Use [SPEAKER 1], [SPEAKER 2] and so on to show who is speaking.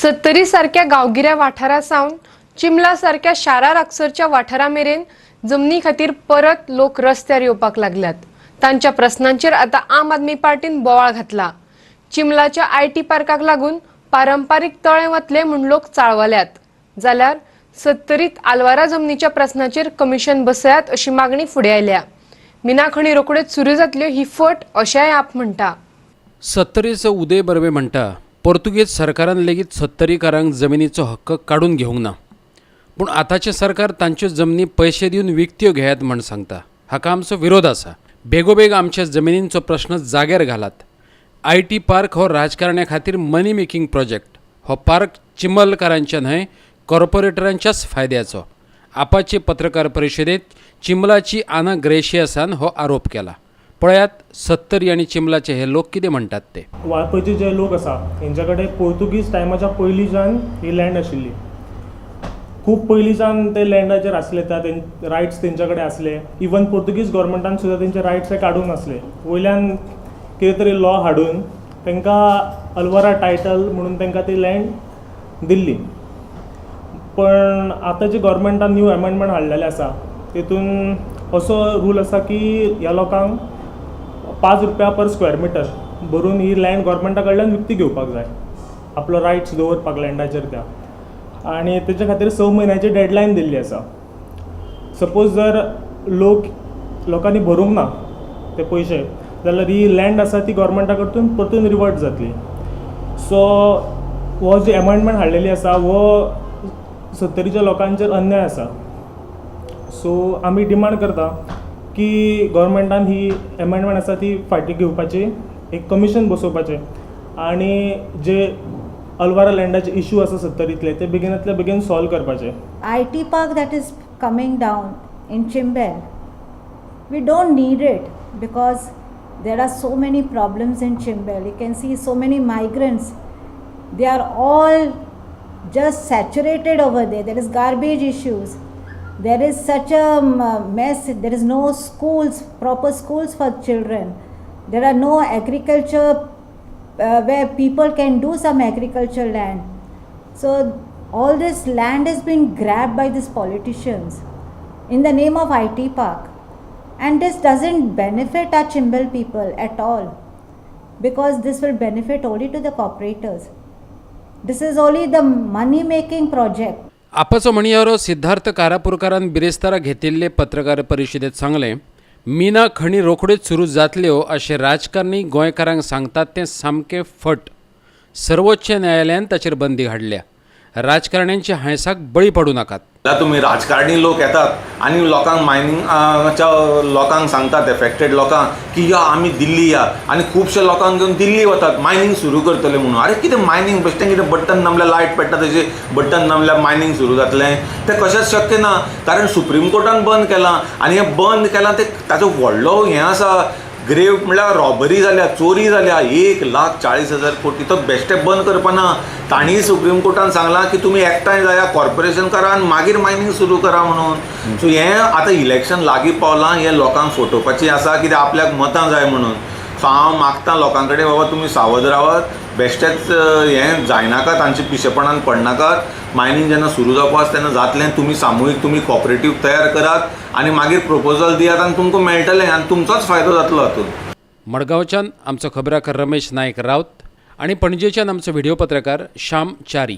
[SPEAKER 1] सत्तरी सारक्या गांवगिऱ्या वाठारा सावन चिमला सारक्या शारा लागसरच्या वाठारा मेरेन जमनी खातीर परत लोक रस्त्यार येवपाक लागल्यात. तांच्या प्रस्नांचेर आतां आम आदमी पार्टीन बोवाळ घातला. चिमलाच्या IT पार्काक लागून पारंपारीक तळें वतले म्हूण लोक चाळवल्यात, जाल्यार सत्तरीत आलवारा जमनीच्या प्रस्नाचेर कमिशन बसयात अशी मागणी फुडें आयल्या. मिना खणी रोखड्योच सुरू जातल्यो ही फट अशेंय आप म्हणटा.
[SPEAKER 2] सत्तरीचो उदय बर्वे म्हणटा, पोर्तुगेज सरकारान लेगीत सत्तरीकारांक जमिनीचो हक्क काडून घेवंक ना, पूण आतांचें सरकार तांच्यो जमनी पयशे दिवन विकत्यो घेयात म्हण सांगता. हाका आमचो विरोध आसा. बेगोबेग आमच्या जमिनींचो प्रश्न जाग्यार घालात. IT park हो राजकारण्या खातीर मनी मेकिंग प्रोजेक्ट. हो पार्क चिंबलकारांच्या न्हय, कॉर्पोरेटरांच्याच फायद्याचो. आपाचे पत्रकार परिशदेंत चिंबलाची आना ग्रेशियसान हो आरोप केला. पळयात सत्तरी आनी चिंबलाचे हे लोक कितें म्हणटात ते.
[SPEAKER 3] वाळपयचे जे लोक आसा हेंच्या कडेन पोर्तुगीज टायमाच्या पयलींच्यान ही लँड आशिल्ली. खूब पयलींच्यान ते लँडाचेर आसले, त्या रायट्स तेंच्या कडेन आसले. इवन पोर्तुगीज गोवोरमेंटान सुद्दां तेंचे रायट्स हे काडूंक नासले. वयल्यान कितें तरी लॉ हाडून तांकां अल्वारा टायटल म्हणून तांकां ती लँड दिल्ली. पण आतां जे गोवोरमेंटान न्यू एमेंडमेंट हाडलेले आसा, तितून असो रूल आसा की ह्या लोकांक 5 रुपया पर स्क्वेअर मिटर भरून ही लँड गोवोरमेंटा कडल्यान विकती घेवपाक जाय, आपलो रायट्स दवरपाक लँडाचेर त्या. आनी तेच्या खातीर 6 म्हयन्याची डेडलायन दिल्ली आसा. सपोज जर लोकांनी भरूंक ना ते पयशे, जाल्यार ही लँड आसा ती गोवोरमेंटा कडसून परतून रिवर्ट जातली. सो हो जी एमेंडमेंट हाडलेली आसा, हो सत्तरीच्या लोकांचेर अन्याय आसा. सो आमी डिमांड करता की गोवोरमेंटान ही एमेंडमेंट आसा ती फाटीं घेवपाची, एक कमिशन बसोवपाचें आनी जे अल्वारा लँडाचे इशू आसा सत्तरींतले, ते बेगिनातले बेगीन सॉल्व करपाचे.
[SPEAKER 4] IT park that is coming down in Chimbel, we don't need it because there are so many problems in Chimbel. You can see so many migrants. They are all just saturated over there. There is garbage issues. There is such a mess. There is no schools, proper schools for children. There are no agriculture where people can do some agriculture land. So all this land has been grabbed by these politicians in the name of IT park. And this doesn't benefit our Chimbel people at all because this will benefit only to the corporators. This is only the money making project.
[SPEAKER 2] आपाचो म्हणयारो Siddharth कारापूरकारान बिरेस्तारा घेतिल्ले पत्रकार परिशदेंत सांगलें, मिना खणी रोखड्योच सुरू जातल्यो अशें राजकारणी गोंयकारांक सांगतात तें सामकें फट. सर्वोच्च न्यायालयान ताचेर बंदी हाडल्या. राजकारण्यांच्या हांयसाक बळी पडूं नाकात.
[SPEAKER 5] जाल्यार तुमी राजकारणी लोक येतात आनी लोकांक, मायनिंगाच्या लोकांक सांगतात, एफेक्टेड लोकांक की या, आमी दिल्ली या, आनी खुबशे लोकांक घेवन दिल्ली वतात, मायनींग सुरू करतले म्हणून. अरे, कितें मायनींग? बेश्टें कितें बटन दामल्यार लायट पेट्टा, तशें बटन दामल्यार मायनींग सुरू जातलें? तें कशेंच शक्य ना, कारण सुप्रीम कोर्टान बंद केलां. आनी हें बंद केलां तें ताचो व्हडलो हें आसा, ग्रेव म्हणल्यार रॉबरी जाल्या, चोरी जाल्या 1,40,000 कोटी. तो बेश्टें बंद करपा ना. तांणी सुप्रीम कोर्टान सांगलां की तुमी एकठांय जाया, कॉर्पोरेशन करा आनी मागीर मायनींग सुरू करा म्हणून. सो हें आतां इलेक्शन लागीं पावलां, हें लोकांक फटोवपाचें आसा, कित्याक आपल्याक मतां जाय म्हणून. सो हांव मागता लोकां कडेन, बाबा तुमी सावध रावात, बेश्टेच हें जायनाका, तांचे पिशेपणान पडनाकात. मायनींग जेन्ना सुरू जावपा आसा तेन्ना जातलें. तुमी सामुहीक, तुमी कॉपरेटीव तयार करात आनी मागीर प्रपोजल दियात आनी तुमकां मेळटलें आनी तुमचोच फायदो जातलो हातूंत.
[SPEAKER 2] मडगांवच्यान आमचो खबराकार रमेश नायक रावत आनी पणजेच्यान आमचो व्हिडिओ पत्रकार श्याम च्यारी.